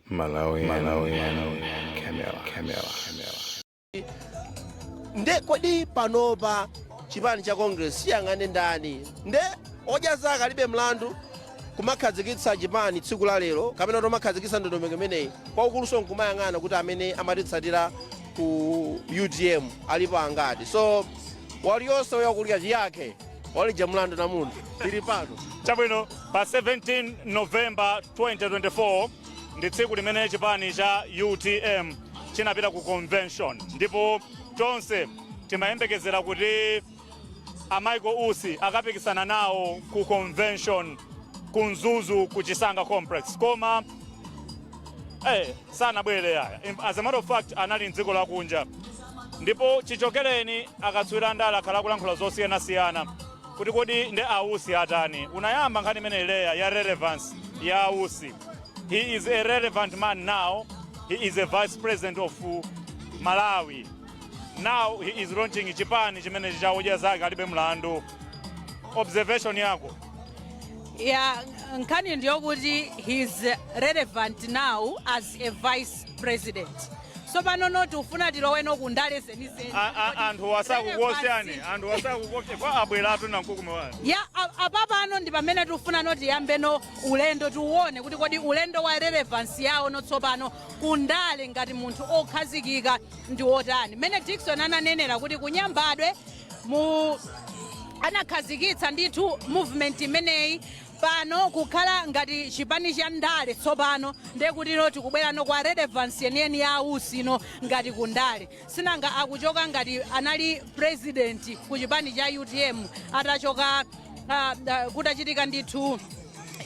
Malawi, Malawi, Camera, Camera, Camera. Nde kodi panopa chipani cha Congress chiyang'ane ndani? Nde Odya Zake Alibe Mlandu kumakhazikitsa chipani tsiku la lero kapena tomakhazikitsa ndondomeko imeneyi, kwaukuluso nkumayang'ana kuti amene amatitsatira ku UTM alipo angati? So waliyonse uyakulya chiyakhe walija mlandu na munthu tili pano. Chabwino, pa 17 November 2024 ndi tsiku limene chipani cha UTM chinapita ku convention, ndipo tonse timayembekezera kuti a Michael Usi akapikisana nawo ku convention ku Mzuzu ku Chisanga Complex, koma sanabwere yaya. As a matter of fact, anali mdziko lakunja. Ndipo chichokereni akatswiri andale akhala akulankhula zosiyanasiyana kuti kodi ndi a Usi atani. Unayamba nkhani imene ileya ya relevance ya a Usi. He is a relevant man now. He is a vice president of Malawi. Now he is launching chipani chimene cha Odya Zake Alibe Mlandu. Observation yako? Ya, nkhani ndiyokuti he's relevant now as a vice president. So pano noti ufuna tiloweno kundale zenizeni. Anthu wasakukuosiyani, anthu wasakukuosiyani kwa abweratu na mkukume wanu. Ya, apapano ndi pamene tikufuna noti yambeno ulendo, tiuone kuti kodi ulendo wa relevance yawo notsopano kundale ngati munthu okhazikika ndi wotani. Mmene Dickson ananenera kuti kunyambadwe mu anakhazikitsa ndithu movement imeneyi, pano kukhala ngati chipani cha ndale tsopano, ndiye kuti no tikubwerano kwa relevance yeniyeni ya a Usi no ngati kundale. Sinanga akuchoka ngati anali president ku chipani cha UTM, atachoka kutachitika ndithu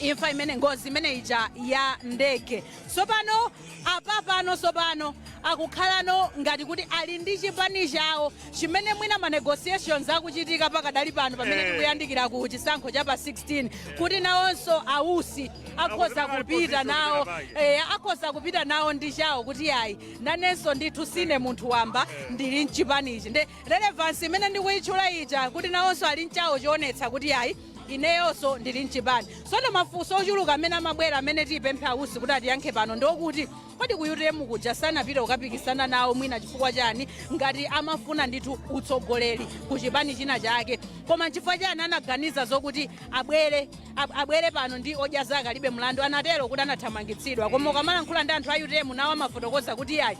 imfa imene, ngozi imene ija ya ndege. Tsopano apa pano tsopano akukhalano ngati kuti ali ndi chipani chawo chimene mwina ma negotiations akuchitika pakadali pano pamene tikuyandikira ku chisankho cha pa 16, kuti nawonso a Usi akhoza Akuzimana kupita position nawo pena pake. Akhoza kupita nawo ndi chawo kuti ayi, nanenso ndithu sine munthu wamba, ndili mchipanichi. Nde relevance imene ndikuyitchula ija kuti nawonso ali mchawo choonetsa kuti ayi, ineyonso ndili mchipani. Sono mafunso ochuluka amene amabwera amene tiyipemphe a Usi kuti atiyankhe pano ndokuti kodi ku UTM kuja sanapite kukapikisana nawo mwina chifukwa chani, ngati amafuna ndithu utsogoleri ku chipani china chake? Koma nchifukwa chani anaganiza zokuti abwere pano ndi Odya Zake Alibe Mlandu? Anatero kuti anathamangitsidwa, koma ukamalankhula ndi anthu a UTM nawo amafotokoza kuti ayi,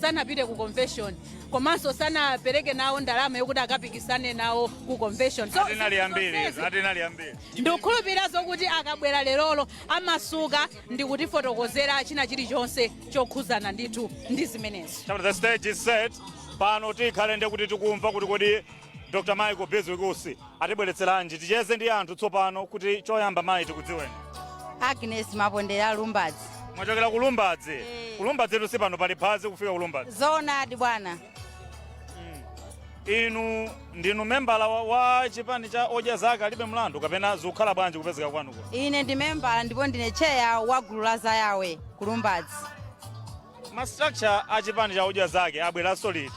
sanapite ku convention, komanso sanapereke nawo ndalama yokuti akapikisane nawo ku convention. So atinali ambiri. zonsezi Atinali ambiri. Ndikukhulupirira zokuti akabwera lerolo amasuka ndi kutifotokozera china chilichonse chokhuzana ndithu ndi zimenezo. Chapter, the stage is set. Pano tikhale ndi kuti tikumva kuti kodi Dr Michael Bizwick Usi atibweretseranji. Ticheze ndi anthu tsopano. Kuti choyamba, mayi, tikudziweni? Agnes Mapondera, Lumbadzi. Mwachokera ku Lumbadzi? Eh. Ku Lumbadzi tusi pano pali phazi kufika ku Lumbadzi. Zoonadi, bwana. Inu ndinu membala wa chipani cha Odya Zake Alibe Mlandu kapena zikukhala bwanji kupezeka kwanuko? Ine ndi membala ndipo ndine chair wa gulu la Zayawe ku Lumbadzi. Ma structure a chipani cha Odya Zake abweranso liti?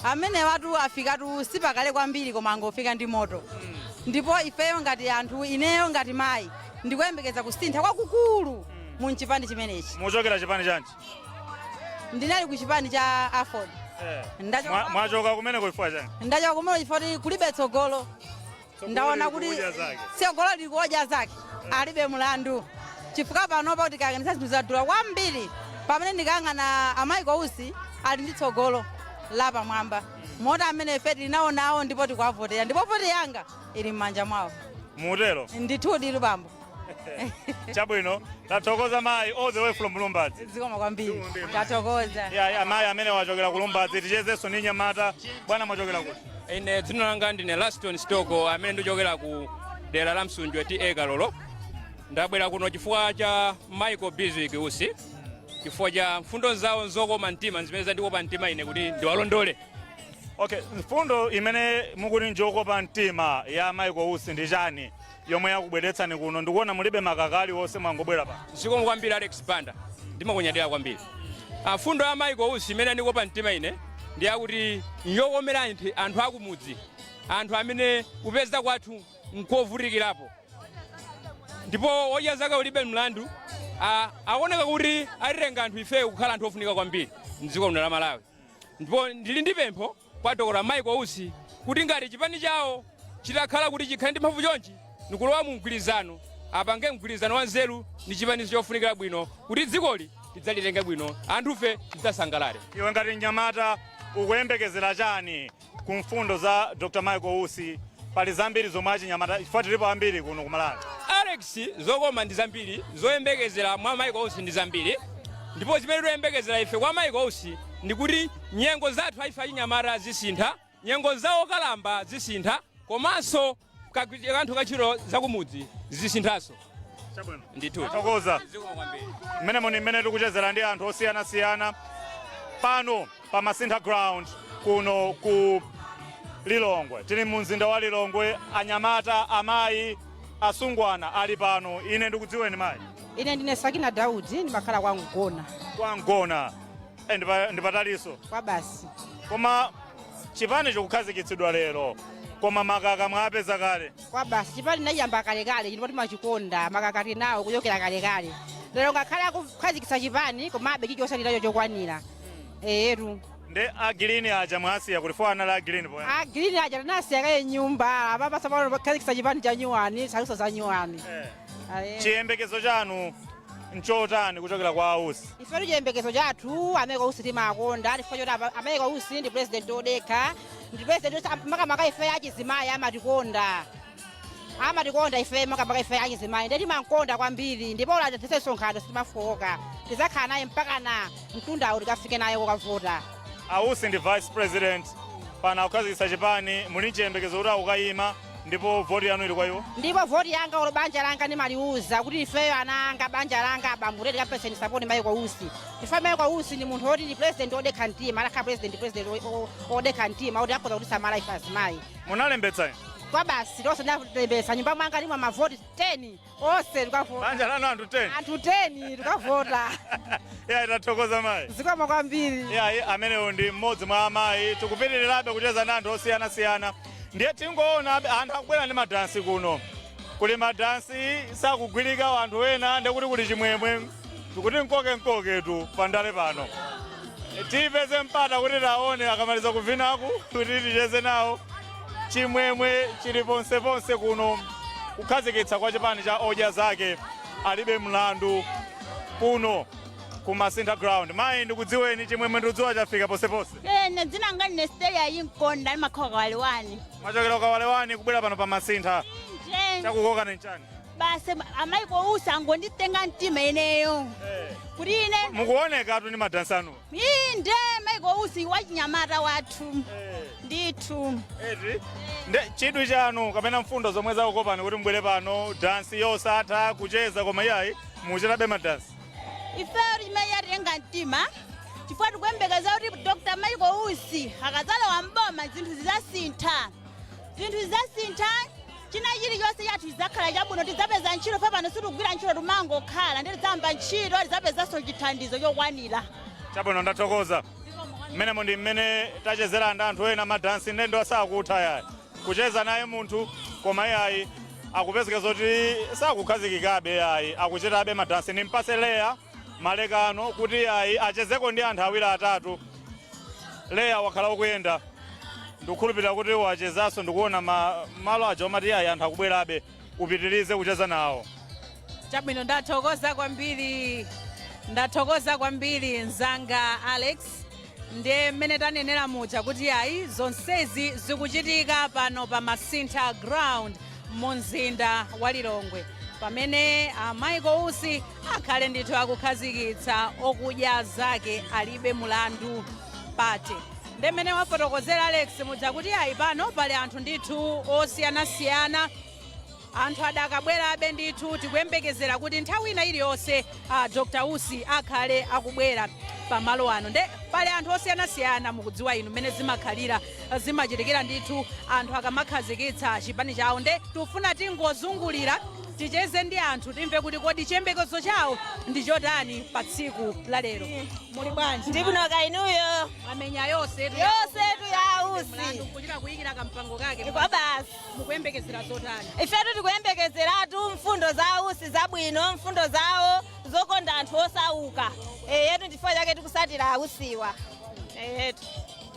Amene watu afikatu sipakale kwambiri, koma angofika ndi moto, ndipo ifeyo ngati anthu, ineyo ngati mayi, ndikuyembekeza kusintha kwakukulu mu mchipani chimenechi. Muchokera chipani chanji? Ndinali ku chipani cha AFORD. Mwachoka kumeneko chifukwa chani? Ndachoka kumene chifukwa kuti kulibe tsogolo. Ndaona lili kuti kuodya zake. Tsogolo lili kuodya zake alibe mlandu, chifukwa panopa kuti tikayang'anitsa zinthu zadula kwambiri, pamene ndikayang'ana a Michael Usi ali ndi tsogolo lapamwamba, moti amene ife tili nawo nawo ndipo tikuwavotera, ndipo voti yanga ili m'manja mwawo. Mutero? Ndithudi, lubambo. Chabwino, tathokoza mayi, all the way from Lumbadzi. Zikoma kwambiri, tathokoza. Ya, mayi amene wachokera ku Lumbadzi. Tichezenso ndi nyamata. Bwana, mwachokera kuti? Ine dzina langa ndine Laston Stoko, amene ndichokera ku dera la Msunjwe, T/A Kalolo. Ndabwera kuno chifukwa cha Michael Bizwick Usi, chifukwa cha mfundo zawo nzokoma mtima zimene zandikopa mtima ine kuti ndiwalondole. Okay, mfundo imene mukuti njokopa mtima ya Michael Usi ndi chani yomwe yakubweretsani kuno? Ndikuona mulibe makaka aliwonse, mwangobwera pa Zikomo kwambiri, Alex Banda, ndimakunyadira kwambiri. Mfundo ya Michael Usi imene andikopa mtima ine ndi yakuti nyokomera anthu akumudzi, anthu amene kupeza kwathu nkovutikirapo, ndipo Odya Zake Ulibe Mlandu Aoneka kuti atitenga anthu ifeyo kukhala anthu ofunika kwambiri mdziko lino la Malawi. Ndipo ndili ndi pempho kwa Dr Michael Usi kuti ngati chipani chawo chitakhala kuti chikhale ndi mphamvu chonchi nikulowa mu mgwirizano, apange mgwirizano wa nzeru ndi chipanicho chofunikira bwino kuti dzikoli tidzalitenge bwino, anthufe tidzasangalale. Iwe ngati mnyamata ukuyembekezera chani ku mfundo za Dr Michael Usi? Pali zambiri zomwe achinyamata, chifukwa tilipo ambiri kuno ku Malawi. Alex, zokoma ndi zambiri, zoyembekezera mwa Michael Usi ndi zambiri. Ndipo zimene tikuyembekezera ife kwa Michael Usi ndi kuti nyengo zathu ife achinyamata zisintha, nyengo za okalamba zisintha, komanso kanthu kantchito zakumudzi zisinthanso. Chabwino. Ndithu. Thokoza. Zikomo kwambiri. Mmene muni mmene tikuchezera ndi anthu osiyanasiyana pano pa Masintha Ground kuno ku Lilongwe. Tili mu mzinda wa Lilongwe. Anyamata, amayi, asungwana ali pano. Ine ndikudziweni, mayi? Ine ndine Sakina Daudi, ndimakhala kwa Mgona. Kwa Mgona. Ndipatalinso. Kwa basi. Koma chipani chikukhazikitsidwa lero, koma makaka mwapeza kale? Kwa basi, chipani nachiyamba kalekale, ndipo timachikonda. Makaka tinawo kuchokera kalekale. Lero ngakhale akukhazikitsa chipani, komabe chilichonse tinacho chokwanira, eyetu. Ndi a green aja mwasiya kuti fo anali a green poya? A green aja tinasiya kaye nyumba apapa. Tsopano kukhazikitsa chipani cha nyuwani, saluso za nyuwani. Aye. Chiyembekezo chanu nchotani kuchokera kwa Ausi? Ifetu chiyembekezo chathu, a Michael Usi timakonda chifukwa choti a Michael Usi ndi president odekha, ndi president makamaka ife achizimayi amatikonda, amatikonda ife, makamaka ife achizimayi, ndiye timankonda kwambiri. Ndipo latitse msonkhano, sitimafowoka, tidzakhala naye mpaka na mtundawo tikafike naye kokavota. Ausi ndi vice president pano, akukhazikitsa chipani. Muli chiyembekezo kuti akukayima, ndipo voti yanu ili kwa iwo? Ndipo voti yanga, olo banja langa ndimaliuza kuti ifeyo ana anga, banja langa, abambo, tete kapeseni support Michael Usi. Ife Michael Usi ni munthu woti ndi president odekha mtima, alakhala president odekha mtima kuti akhoza kutisamala ife azimayi. Munalembetsa inu? Kwa basi, tonse ndalembetsa. Nyumba mwanga limwa mavoti 10 onse tikavota. Banja lanu anthu 10? Anthu 10 tikavota. Ya, itathokoza mayi. Zikomo kwambiri. Yayi, amenewo ndi mmodzi mwa amayi. Tikupitirirabe kucheza ndi anthu osiyanasiyana. Ndiye tingoona anthu akubwera ndi madansi kuno. Kuli madansi sakugwirika anthu ena, ndekuti kuli chimwemwe, tikuti nkoke nkoketu pandale pano. Tipeze mpata kuti taone akamaliza kuvinaku kuti ticheze nawo. Chimwemwe chili ponseponse kuno, kukhazikitsa kwa chipani cha Odya Zake Alibe Mlandu kuno ku Masintha Ground. Mayi, ndikudziweni. Chimwemwe ndikudziwa chafika ponseponse. Ene dzina langa ndine Stella Yinkonda, ndimakhala Kawalewani. Mwachokera Kawalewani kubwera pano pa Masintha? Nje. Chakukokani nchani? Basi, a Michael Usi angonditenga mtima ineyo kuti ine Mukuonekatu ndi madansi anu. Inde, Michael Usi wachinyamata wathu ndithu. Eti nde chidwi chanu kapena mfundo zomwe zakukopani kuti mubwere pano, dansi yosatha kucheza, koma iyayi, muchitabe madansi? Ifeyo chimene yatenga mtima, chifukwa tikuyembekeza kuti Dr Michael Usi akadzalowa mboma, zinthu zidzasintha, zinthu zidzasintha, china chilichonse chathu chidzakhala chabwino, tidzapeza ntchito. Fa pano sitikugwira ntchito, timangokhala, ndi tidzayamba ntchito, tidzapezanso chithandizo chokwanira. Chabwino, ndathokoza. Mmenemo ndi mmene tachezera ndi anthu ena. Madansi ndendo asakutha yayi kucheza naye munthu, koma iyayi, akupezeka zoti sakukhazikikabe yayi, akuchitabe madansi. Nimpase Leya Malekano kuti yayi, achezeko ndi anthu awiri atatu. Leya, wakhala ukuyenda, ndikukhulupirira kuti wachezanso, ndikuona malo aja omati yayi, anthu akubwerabe. Upitirize kucheza nawo. Chabwino, ndathokoza kwambiri, ndathokoza kwambiri mzanga Alex. Ndiye mmene tanenera muja kuti ayi, zonsezi zikuchitika pano pa Masintha Ground mu mzinda wa Lilongwe, pamene a Michael Usi akhale ndithu akukhazikitsa Okudya Zake Alibe Mulandu Party. Ndi mmene wafotokozera Alex muja kuti ayi, pano pali anthu ndithu osiyanasiyana, anthu adakabwerabe ndithu. Tikuyembekezera kuti nthawi ina iliyonse Dr Usi akhale akubwera pamalo ano. Nde pali anthu osiyanasiyana. Mukudziwa inu mmene zimakhalira, zimachitikira ndithu anthu akamakhazikitsa chipani chawo. Nde tikufuna tingozungulira, ticheze ndi anthu, timve kuti kodi chiyembekezo chawo ndi chotani pa tsiku la lero. Muli bwanji? Ndibwino, kainuyo? Amenya yonse? Yonse tu ya. Usi. Kuchita kuyikira kampango kake. Kwa basi. Mukuyembekezera zotani? Ifetu tikuyembekezeratu mfundo za Usi zabwino, mfundo zawo zokonda anthu osauka. Eyetu, ndifukwa chake tikusatira Ausiwa, eyetu.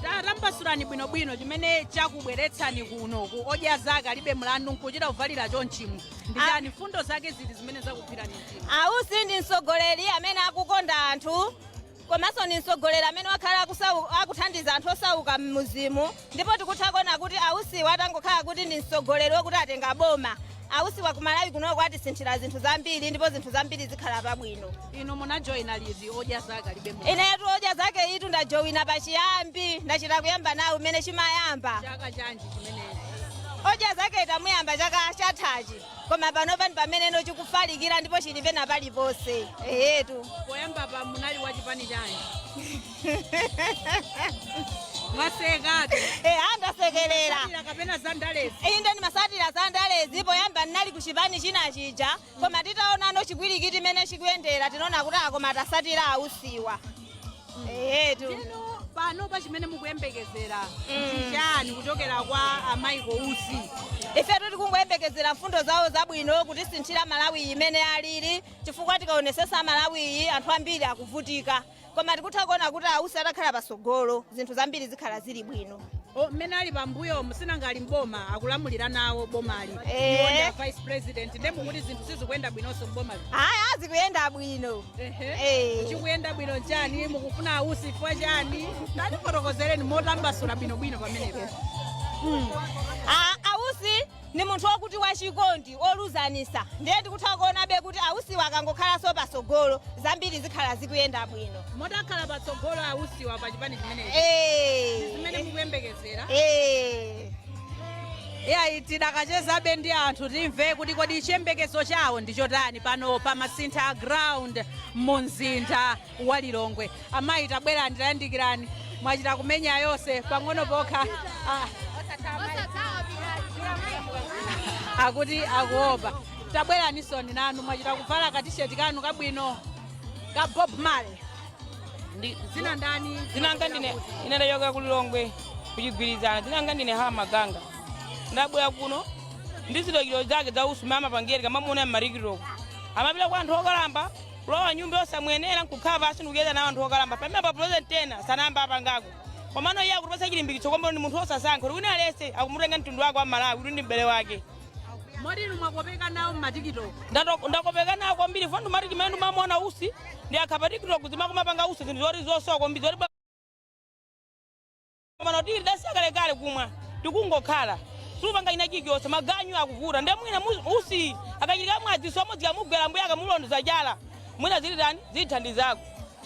Tatambasulani bwinobwino chimene chakubweretsani kuno ku Odya Zake Alibe Mlandu, nkuchita kuvalira chonchimu, ndi chani? Mfundo zake zili zimene zakugwirani mtima? Ausi ndi mtsogoleri amene akukonda anthu, komanso ndi mtsogoleri amene wakhala akuthandiza anthu osauka m'muzimu. Ndipo tikutha kuona kuti Ausiwa atangokhala kuti ndi mtsogoleri wokuti atenga boma, Ausiwa kumalawi kunoko atisinthira zinthu zambiri, ndipo zinthu zambiri zikhala pabwino. Inu munajoyina liti Odya Zake Alibe Mlandu? Inetu Odya Zake itu ndajowina pachiyambi, ndachita kuyamba nawo mmene chimayamba. Chaka chanji chimenechi? Odya Zake tamuyamba chaka chathachi, koma panopa ndi pameneno chikufalikira ndipo chili pena paliponse, eyetu. Poyamba pa munali wa chipani chanji? Mwasekatu. Eh, andasekerera. Kapena zandalezi? Inde, ndimasatira zandalezi. Poyamba ndinali ku chipani china chija, koma titaonano chipwirikiti imene chikuyendera, tinaona kuti akoma tasatira Ausiwa, eyetu. Inu pano pa chimene mukuyembekezera chani kuchokera kwa a Michael Usi? Ifetu tikungoyembekezera mfundo zawo zabwino kutisinthira Malawi imene alili, chifukwa tikaonesesa Malawiyi anthu ambiri akuvutika, koma tikutha kuona kuti Ausi atakhala pasogolo zinthu zambiri zikhala zili bwino. Mmene ali pambuyo musinanga ali mboma, akulamulira nawo bomali, iwo ndi a vice president, nde mukuti zinthu sizikuyenda bwinonso mbomali? Hayi, azikuyenda bwino. Chikuyenda bwino chani? Mukufuna Ausi chifukwa chani? Tatifotokozereni motambasula bwinobwino pamenepo. Ausi ni munthu wokuti wachikondi, oluzanisa, ndiye tikutha kuonabe kuti Ausiwa akangokhalanso pasogolo zambiri zikhala zikuyenda bwino. Motakhala patsogolo Ausiwa pa chipani chimenechi, zimene mukuyembekezera? Eh. Iyayi, tidakachezabe ndi anthu timve kuti kodi chiyembekezo chawo ndi chotani pano pa Masintha Ground mu mzinda wa Lilongwe. Amayi, tabwerani, tayandikirani. Mwachita kumenya yonse pang'ono pokha. Ah. Akuti akuopa. Tabweranisoni nanu, mwachita kuvala katisheti kanu kabwino ka Bob Marley. Zina ndani? Zinanga ndine, ine ndachoka ku Lilongwe kuchigwirizana. Zinanga ndine Hama Ganga. Ndabwera kuno ndi zilokilo zake za Usi mama pangeri kamamuona mmarikitoko amapita kwa anthu okalamba, kulowa nyumba yosamwenera nkukhala pasi ndikuyeza nawo anthu okalamba. Pamene pa president ena sanamba apangako, komano iye akutipatsa chilimbikitso kwambiri. Ndi munthu osasankha kuti wina alese akumutenga mtundu wake wa Malawi kuti ndi m'bale wake. Moti inu mwakopeka nawo mmatikitoko? Ndakopeka nawo kwambiri. Fo ndimati chimene ndimamuona Usi ndi akhapa TikTok zimakumapanga Usi zinthu zoti zosowa kwambiri, zoti pano tili dasiya kalekale kumwa, tikungokhala supanga ina chilichonse, maganyu akuvuta. Nde mwina Usi akachitika mwadzi somo zikamugwera mbuya akamulondoza chala, mwina zili tani, zilithandizako.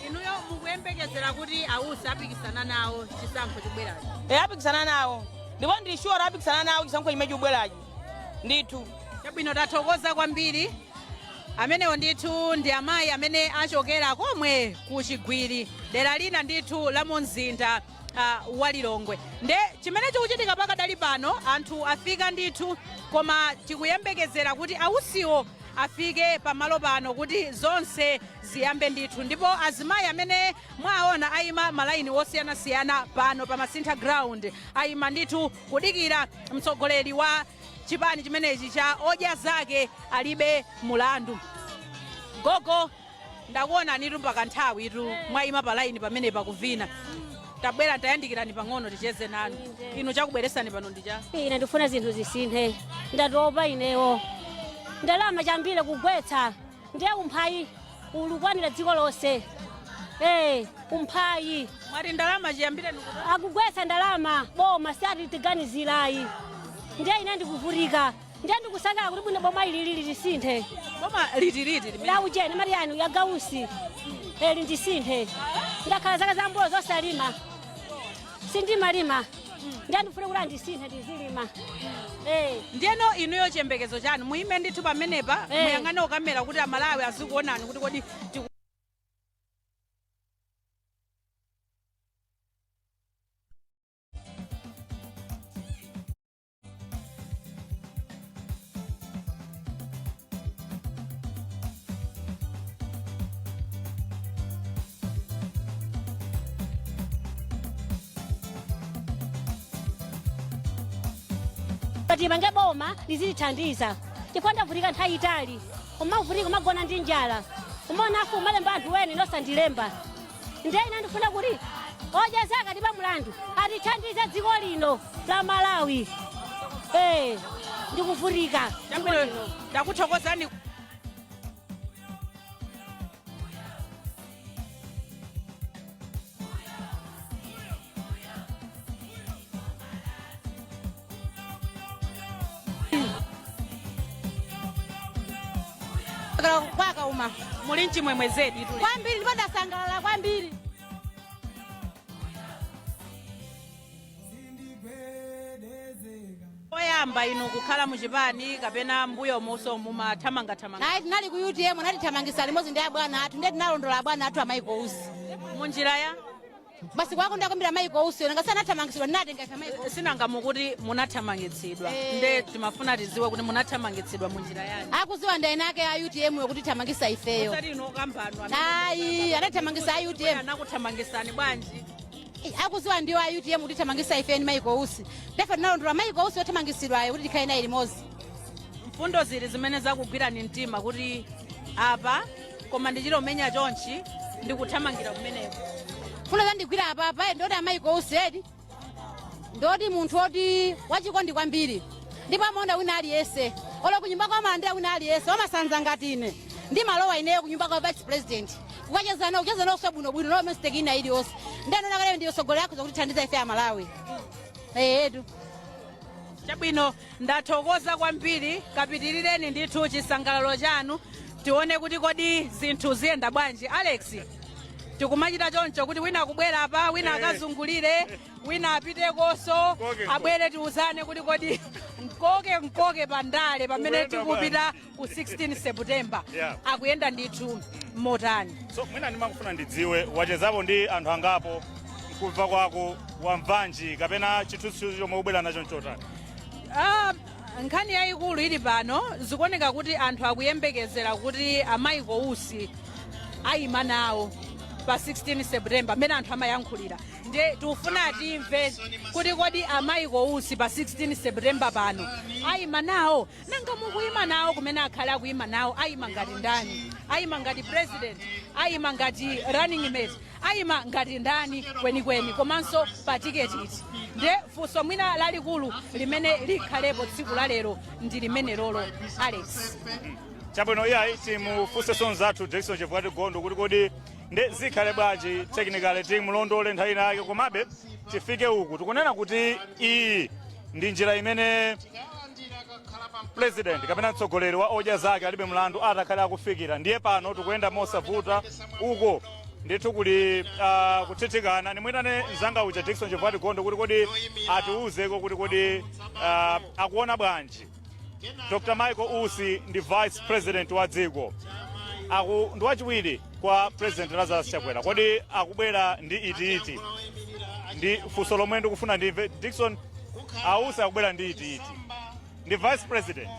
Inuyo mukuyembekezera kuti Ausi apikisana nawo chisankho chikubwerachi? E, apikisana nawo, ndipo ndili sure apikisana nawo chisankho chimene chikubwerachi ndithu. Chabwino, tathokoza kwambiri. Amenewo ndithu ndi amayi amene achokera komwe ku Chigwiri, dera lina ndithu la mu mzinda wa Lilongwe. Nde chimene chikuchitika pakadali pano, anthu afika ndithu, koma tikuyembekezera kuti Ausiwo afike pamalo pano kuti zonse ziyambe ndithu. Ndipo azimayi amene mwaona ayima malaini osiyanasiyana pano pa Masintha Ground ayima ndithu kudikira mtsogoleri wa chipani chimenechi cha Odya Zake Alibe Mulandu. Gogo, ndakuonanitu mpaka nthawi itu mwayima pa laini pamene pakuvina. Tabwera, tayandikirani pang'ono ticheze nanu. Inu chakubweresani pano ndicha? Ine ndifuna zinthu zisinthe, ndatopa inewo. Ndalama chambire kugwetsa, ndiye umphawi ulukwanira dziko lonse. Umphawi. Mwati ndalama chiyambire? Akugwetsa ndalama boma, siati tiganizirayi. Ndiye ine ndikuvutika, ndiye ndikusakala kuti bwino boma ilili lisinthe. Boma litiliti limene? La ujeni mariyani yagausi eli ndisinthe. Ndakhala zaka zambuyo zosalima, sindimalima, ndiye ndifuna kuti andisinthe ndizilima. Ndiyeno inuyo chiyembekezo chanu? Muyime ndithu pamenepa, muyang'ane okamera kuti Amalawi azikuonani kuti kodi Atipange boma lizitithandiza chifukwa ndavutika nthawi itali, umavutika, umagona ndi njala, umaona afu umalemba anthu wene nosandilemba. Ndiye ine ndifuna kuti Odya Zake Alibe Mlandu atithandize dziko lino la Malawi. Ndikuvutika dziko lino. Ndakuthokozani. Kwakauma. Muli mchimwemwe zedi tuli. Kwambiri, ndipo ndasangalala kwambiri. Oyamba inu kukhala muchipani kapena mbuyo muso mumathamangathamanga? Ayi, tinali ku UTM, anatithamangisa limodzi ndi abwana athu, ndiye tinalondola abwana athu a Michael Usi. Munjira ya Basi kwakonda kwambiri Michael Usi, nanga sanathamangitsidwa, ndinatenga ife Michael Usi. Sinanga mukuti munathamangitsidwa, nde timafuna tiziwe kuti munathamangitsidwa munjira yanji? Akuziwa ndi eni ake a UTM yokuti thamangisa ifeyo. Osati inu okambano. Ayi, anathamangisa a UTM. Anakuthamangisani bwanji? Akuziwa ndiwo a UTM kuti thamangisa ife ni Michael Usi. Ndefe tinalondola Michael Usi othamangitsidwayo kuti tikhale naye limodzi. Mfundo zili zimene zakugwirani mtima kuti apa koma ndichilomenya chonchi ndikuthamangira kumeneko? Mfundo zandigwira apapa, ndoti a Michael Usi edi ndoti munthu oti wachikondi kwambiri, ndipo amaona wina aliyense, olo kunyumba kwa amalandira wina aliyense wamasanza ngati ine ndimalowa ineyo kunyumba kwa vice president kukacheza nawo, kucheza nawo bwinobwino, no mistake ina iliyonse. Ndenoona kale ndiyo sogolo yako zakutithandiza ife Amalawi etu. Chabwino, ndathokoza kwambiri. Kapitirireni ndithu chisangalalo chanu, tione kuti kodi zinthu ziyenda bwanji. Alex, tikumachita choncho kuti wina akubwera apa, wina akazungulire, wina apitekonso, Mkoke, abwere, tiuzane kuti kodi mkoke mkoke pandale pamene Ukuyenda tikupita ku 16 September akuyenda ndithu motani? So mwina ndimakufuna ndidziwe, wachezapo ndi anthu angapo, nkumva kwako wamvanji kapena chithunzithunzi chomwe ubwera nacho nchotani? Ah, nkhani yayikulu ili pano, zikuoneka kuti anthu akuyembekezera kuti a Michael Usi ayima nawo pa 16 September. Mmene anthu amayankhulira, ndiye tikufuna timve kuti kodi a Michael Usi pa 16 September pano ayima nawo? Nanga mukuyima nawo, kumene akhale akuyima nawo, ayima ngati ndani? Ayima ngati president, ayima ngati running mate, ayima ngati ndani kwenikweni, komanso pa tiketi iti? Ndiye funso mwina lalikulu limene likhalepo tsiku la lero ndi limene lolo, Alex. Chabwino, iyayi, timufunsenso mzathu Jackson Chivwati Gondo kuti kodi ndi zikhale bwanji technically, timulondole nthawi inake. Komabe tifike uku, tikunena kuti iyi ndi njira imene president kapena mtsogoleri wa Odya Zake Alibe Mlandu atakhale akufikira. Ndiye pano tikuyenda mosavuta, uko ndithu kuli kuthithikana. Nimwitane mzanga uja Dickson Chivwati Gondo kuti kodi atiuzeko kuti kodi akuona bwanji. Dr Michael Usi ndi vice president wa dziko, aku ndi wachiwiri kwa President Lazarus Chakwera. Kodi akubwera ndi itiiti? Ndi funso lomwe ndikufuna ndimve. Dickson, ausi akubwera ndi itiiti? Ndi vice president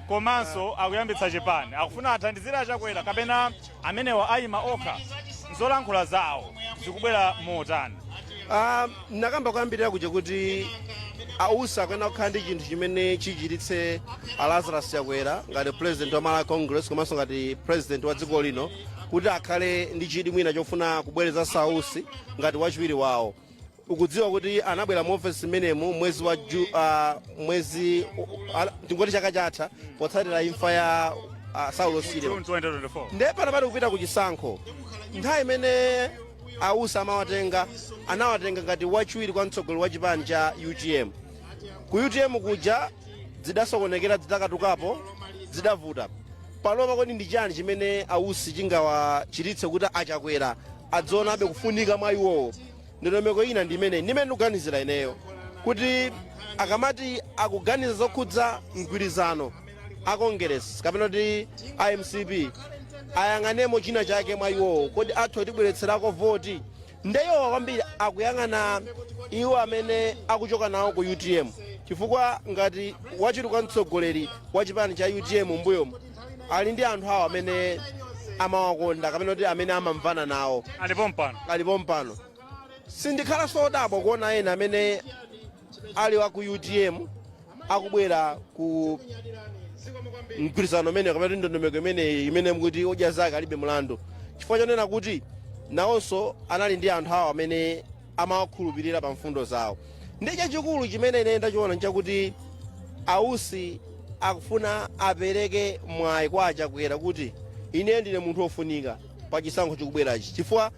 komanso akuyambitsa chipani, akufuna athandizire achakwera kapena amenewa ayima okha? Nzolankhula zawo zikubwera motani? Ah, nakamba kuyambirira kuja kuti ausi akuyenera kukhala ndi chinthu chimene chichititse a Lazarus Chakwera ngati president wa Malawi Congress komanso ngati president wa dziko lino kuti akhale ndi chidwi mwina chofuna kubwereza ausi ngati wachiwiri wawo. Ukudziwa kuti anabwera mu ofesi imenemu mwezi wa mwezi tingoti chaka chatha, potsatira imfa ya Saulos Chilima. June 2024. Ndiye pano pati kupita ku chisankho, nthawi imene ausi amawatenga, anawatenga ngati wachiwiri kwa mtsogoleri wa chipani cha UTM. Ku UTM kuja zidasokonekera, zidakatukapo, zidavuta. Panopa kodi ndi chani chimene ausi chingawachititse kuti achakwera adzionabe kufunika mwa iwowo? Ndondomeko ina ndi imene ndimene ndikuganizira ineyo kuti akamati akuganiza zokhudza mgwirizano a Congress kapena kuti iMCP, ayang'anemo china chake mwa iwowo. Kodi athu atibweretserako voti? Ndeyowa kwambiri akuyang'ana iwo amene akuchoka nawo ku UTM, chifukwa ngati wachiwiri kwa mtsogoleri wa chipani cha UTM mbuyomu ali ndi anthu awo amene amawakonda kapena kuti amene amamvana nawo. Alipo mpano. Alipo mpano. Sindikhala sodabwa kuona ena amene ali wa ku UTM. Akubwera ku mgwirizano umene kapena ndondomeko imeneyi imene mukuti Odya Zake Alibe Mlandu, chifukwa chonena kuti nawonso anali ndi anthu awo amene amawakhulupirira pa mfundo zawo. Ndi chachikulu chimene ine ndachiona nchakuti a Usi akufuna apereke mwayi kwa Achakwera kuti ine ndine munthu wofunika pa chisankho chikubwerachi, chifukwa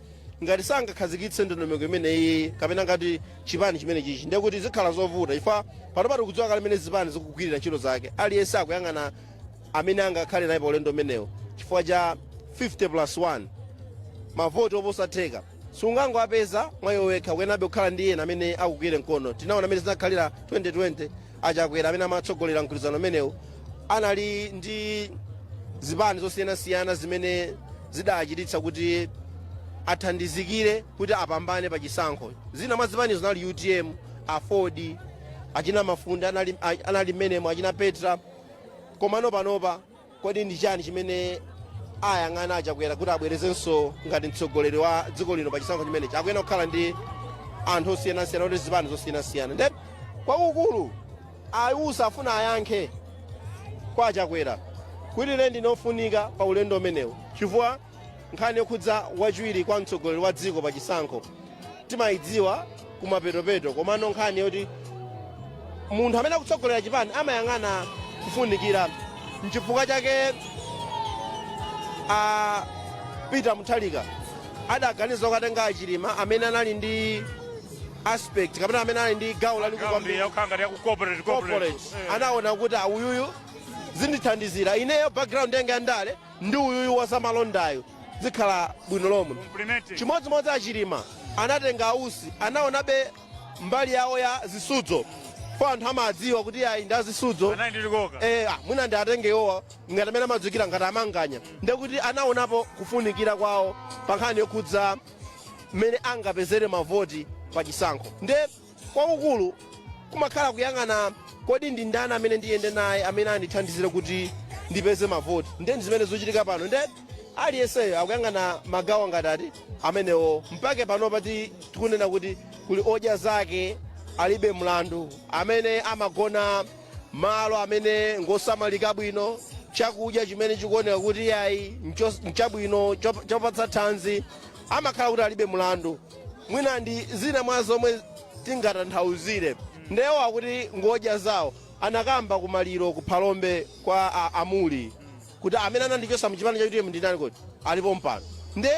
ngati sangakhazikitse ndondomeko imeneyi kapena ngati chipani chimene chichi, ndiye kuti zikhala zovuta, chifukwa pano tikudziwa kale mmene zipani zikugwirira ntchito zake. Aliyense akuyang'ana amene angakhale naye pa ulendo umenewo chifukwa cha 50 plus 1, mavoti oposa theka sungangoapeza mwayo wekha, kuyenabe kukhala ndi ena amene akugwire mkono. Tinaona amene zinakhalira 2020, Achakwera amene amatsogolera mgwirizano umenewu anali ndi zipani zosiyanasiyana zimene zidachititsa kuti athandizikire kuti apambane pa chisankho. Zina mwa zipanizo zinali UTM, AFORD, achina Mafunda anali mmenemo, achina Petra. Komano panopa kodi ndi chani chimene ayang'ana Achakwera kuti abwerezenso ngati mtsogoleri wa dziko lino pa chisankho chimenechi? Akuyena kukhala ndi anthu osiyanasiyana, kuti zipani zosiyanasiyana. Nde kwakukulu a Usi afuna ayankhe kwa Achakwera kuti ine ndinofunika pa ulendo umenewu, chifukwa nkhani yokhudza wachiwiri kwa mtsogoleri wa dziko pa chisankho timayidziwa kumapetopeto, komano nkhani yoti munthu amene akutsogolera chipani amayang'ana kufunikira. Nchifukwa chake a Peter Mutharika adaganiza kukatenga Achilima amene anali ndi aspect kapena amene anali ndi gawo lalikulu kwambiri yakukhala ngati yaku corporate. Corporate. Anaona kuti uyuyu zindithandizira ineyo, background yanga ya ndale ndi uyuyu wazamalondayo zikhala bwino lomwe. Complementing. Chimodzimodzi Achilima anatenga Ausi, anaonabe mbali yawo ya zisudzo fo anthu amadziwa kuti ayi ndi azisudzo. Anali ndi likoka. Mwina ndi atenge iwowa ngati amene amadziwikira ngati amanganya. Ndekuti anaonapo kufunikira kwawo pa nkhani yokhudza mmene angapezere mavoti pa chisankho. Nde kwakukulu kumakhala kuyang'ana kodi ndi ndani amene ndiyende naye amene andithandizire kuti ndipeze mavoti. Nde ndi zimene zikuchitika pano. Nde aliyenseyo akuyang'ana magawo ngati ati amenewo, mpake panopa tikunena kuti kuli Odya Zake Alibe Mlandu amene amagona malo amene ngosamalika bwino, chakudya chimene chikuoneka kuti yayi nchabwino, chopatsa thanzi, amakhala kuti alibe mlandu. Mwina ndi zina mwa zomwe tingatanthauzire. Ndewo akuti ngodya zawo anakamba kumaliro kuphalombe kwa amuli kuti amene anandichosa mchipani cha UTM ndinani kuti alipo mpano. Nde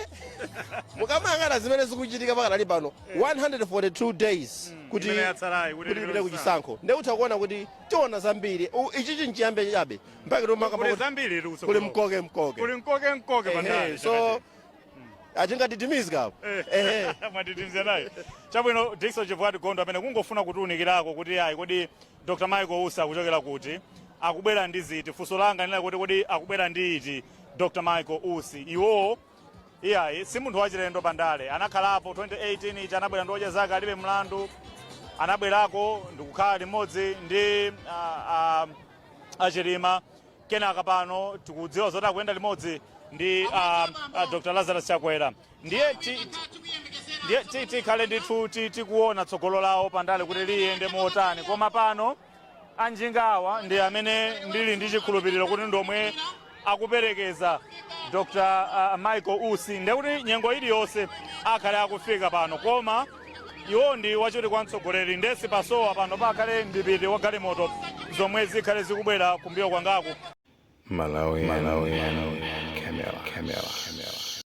mukamayang'ana zimene zikuchitika pakadali pano, 142 days kuti Imene yatsalayi kuti kuti tipite kuchisankho, nde utha kuona kuti tiona zambiri. Ichi chinchiyambe chabe mpaka Kuli zambiri. Kuli mkoke mkoke. Kuli mkoke mkoke pandale. So atingatitimize apo. Ehe. Mwatitimizira nayo chabwino, Dickson Chivwati Gondo, amene kungofuna kutiunikirako kuti ayi, kodi Dr Michael Usi akuchokera kuti, akubwera ndi ziti? Funso langa ndinali kuti kodi akubwera ndi iti Dr Michael Usi? Iwowo iyayi si munthu wachilendo pandale, anakhalapo 2018 ichi, anabwera ndi Odya Zake Alibe Mlandu, anabwerako ndikukhala limodzi ndi Achilima. Kenaka pano tikudziwa zoti akuyenda limodzi ndi Dr Lazarus Chakwera. Ndiye tikhale ndithu tikuona tsogolo lawo pandale kuti liyende motani. Koma pano anjingawa ndi amene ndili ndi chikhulupiriro kuti ndomwe akuperekeza Dr Michael Usi, ndekuti nyengo iliyonse akhale akufika pano. Koma iwo ndi wachiwiri kwa mtsogoleri, ndesi pasowa pano pakhale ndipiti wa galimoto zomwe zikhale zikubwera kumbuyo kwangaku. Malawi, Malawi, Camera, Camera.